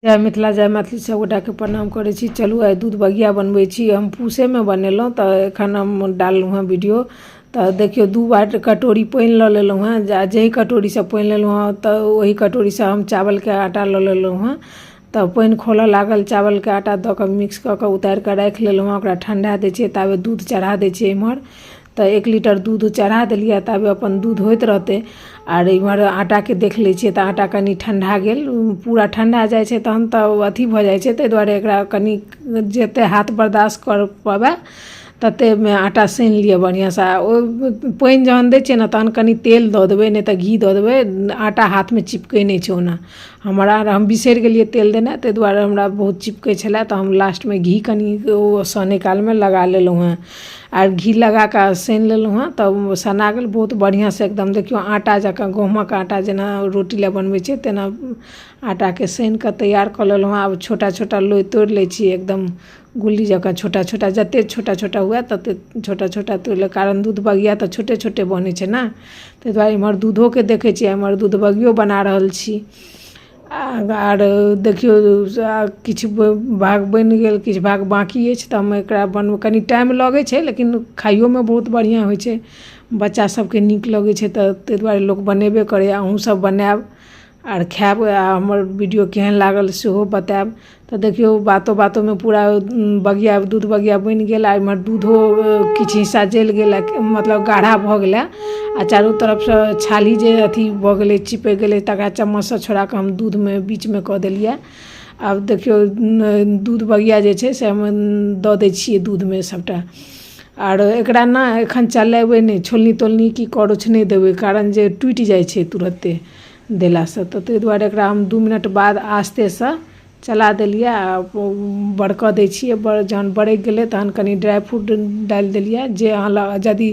जय मिथिला जय मैथिली सभगोटाके प्रणाम करै छी। चलू आइ दूध बगिया बनबै छी। हम पूसेमे बनेलहुँ तऽ एखन हम डाललहुँ हेँ वीडियो। तऽ देखियौ 2 बार कटोरी पानि लऽ लेलहुँ हेँ, जाहि कटोरीसँ पानि लेलहुँ हेँ तऽ ओहि कटोरीसँ हम चावलके आटा लऽ लेलहुँ हेँ। तऽ पानि खौलऽ लागल, चावलके आटा दऽ कऽ मिक्स कऽ कऽ उतारि कऽ राखि लेलहुँ हेँ। ओकरा ठण्डा दै छियै, ताबे दूध चढ़ा दै छियै एम्हर। तऽ 1 लीटर दूध चढ़ा देलियै, ताबे अपन दूध होइत रहतै। आर इम्हर आटाके देख लै छियै तऽ आटा कनि ठण्डा गेल। पूरा ठण्डा जाइ छै तहन तऽ अथी भऽ जाइ छै, ताहि दुआरे एकरा कनि जतेक हाथ बर्दाश्त कर पाबै ततेकमे आटा सानि लिअ बढ़िआँसँ। आ ओ पानि जहन दै छियै ने तहन कनि तेल दऽ देबै, नहि तऽ घी दऽ देबै, आटा हाथमे चिपकै नहि छै। ओना हमरा हम बिसरि गेलियै तेल देनाइ, ताहि दुआरे हमरा बहुत चिपकै छलै, तऽ हम लास्टमे घी कनि ओ सनै कालमे लगा लेलहुँ हेँ। आर घी लगा कऽ सानि लेलहुँ हेँ तऽ सना गेल बहुत बढ़िआँसँ एकदम। देखियौ आटा जकाँ, गहूमक आटा जेना रोटी लए बनबै छियै तेना आटाके सानि कऽ तैयार कऽ लेलहुँ हेँ। आब छोटा छोटा लोइ तोड़ि लै छी एकदम गुल्ली जकाँ, छोटा छोटा, जतेक छोटा छोटा हुए ततेक छोटा छोटा तोड़ि ले, कारण दूध बगिया तऽ छोटे छोटे बनै छै ने। ताहि दुआरे एम्हर दूधोके देखै छियै, एम्हर दूध बगियो बना रहल छी। आर देखियौ किछु भाग बनि गेल, किछु भाग बाँकी अछि, तऽ हम एकरा बनबै कनि टाइम लगै छै, लेकिन खाइयोमे बहुत बढ़िआँ होइ छै, बच्चा सभके नीक लगै छै, तऽ ताहि दुआरे लोक बनेबे करैए। अहूँसभ बनायब आर खायब आ हमर वीडियो केहन लागल सेहो बतायब। तऽ देखियौ बातो बातोमे पूरा बगिया दूध बगिया बनि गेल आ एम्हर दूधो किछु हिस्सा जलि गेल, मतलब गाढ़ा भऽ गेलै आ चारू तरफसँ छाली जे अथी भऽ गेलै, चिपकि गेलै, तकरा चम्मचसँ छोड़ा कऽ हम दूधमे बीचमे कऽ देलियै। आब देखियौ दूध बगिया जे छै से हम दऽ दै छियै दूधमे सभटा। आर एकरा ने एखन चलेबै नहि, छोलनी तोलनी की करछ नहि देबै, कारण जे टूटि जाइ छै तुरन्ते देलासँ। तऽ ताहि दुआरे एकरा हम 2 मिनट बाद आस्तेसँ चला देलियै आ बरकऽ दै छियै। जहन बरकि गेलै तहन कनि ड्राइ फ्रूट डालि देलियै, जे अहाँ लग यदि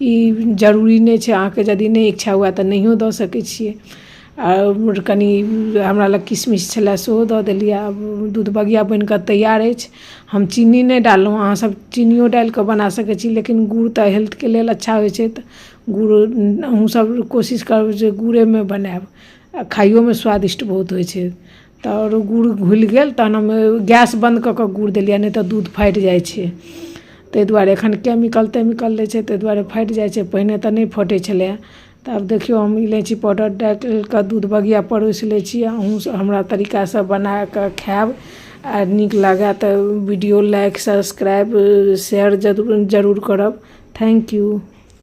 ई जरूरी नहि छै, अहाँके यदि नहि इच्छा हुए तऽ नहियो दऽ सकै छियै। आ कनि हमरा लग किशमिश छलै सेहो दऽ देलियै। आब दूध बगिया बनि कऽ तैयार अछि। हम चीनी नहि डाललहुँ, अहाँसभ चीनियो डालि कऽ बना सकै छी, लेकिन गुड़ तऽ हेल्थके लेल अच्छा होइ छै, तऽ गुड़ अहूँसभ कोशिश करब जे गुड़ेमे बनायब आ खाइयोमे स्वादिष्ट बहुत होइ छै। तऽ आओर गुड़ घुलि गेल तहन हम गैस बन्द कऽ कऽ गुड़ देलियै, नहि तऽ दूध फाटि जाइ छै। ताहि दुआरे एखन केमिकल तेमिकल दै छै, ताहि दुआरे फाटि जाइ छै, पहिने तऽ नहि फटै छलैए। तऽ आब देखियौ हम इलायची पाउडर डालि कऽ दूध बगिया परोसि लै छी। अहूँसभ हमरा तरीकासँ बना कऽ खायब आ नीक लागए तऽ वीडियो लाइक सब्सक्राइब शेयर जरूर जरूर करब। Thank you.